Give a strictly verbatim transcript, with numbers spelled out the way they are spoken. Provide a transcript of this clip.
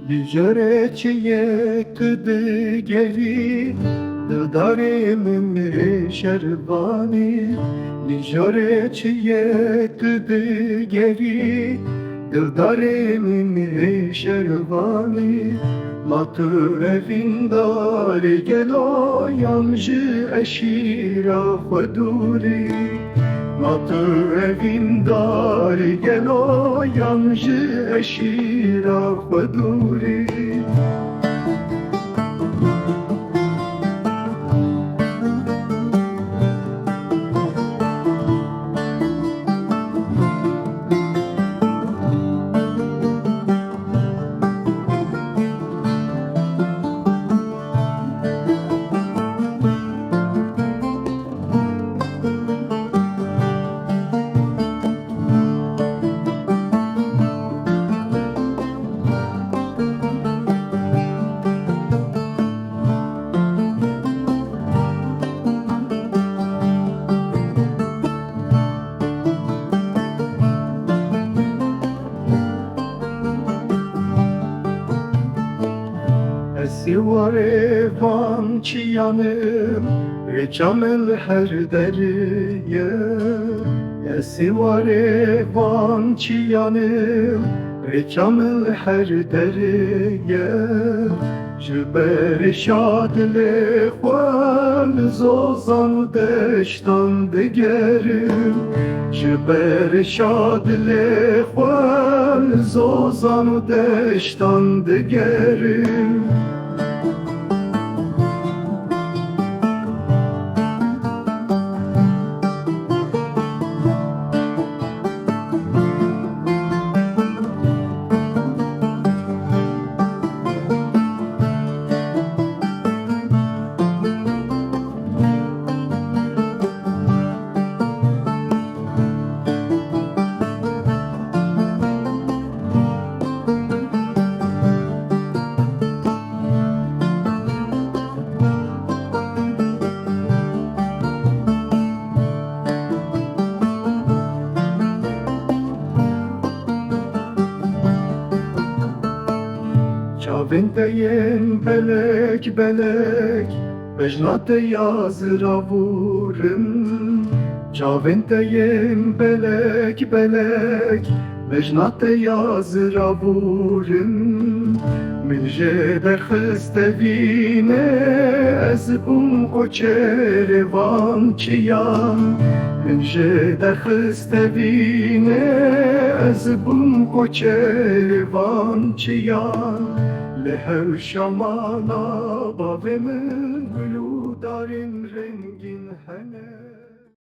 Li jorê çiyê tu digerî, dildarê min ê şervanî. Li jorê çiyê tu digerî, dildarê min ê şervanî. Ma tu evîndarî gelo yan ji eşîra xwe dûrî? Ma tu evîndarî gelo yan ji eşîra xwe dûrî? Ez ê warê van çiyan im, rêça min li her derê ye. Ez ê warê van çiyan im, rêça min li her derê ye. Ji berê şa dilê xwe li zozan û deştan digerim. Ji berê şa dilê xwe li zozan û deştan digerim. Çavên te yên belek belek, bejna te ya ziravûr in. Çavên te yên belek belek, bejna te ya ziravûr in. Min jê derxist tevînê, ez bûm koçerê van çiyan. Min jê derxist tevînê, ez bûm koçerê van çiyan. Li her şamana bavê min gul û darên rengîn hene.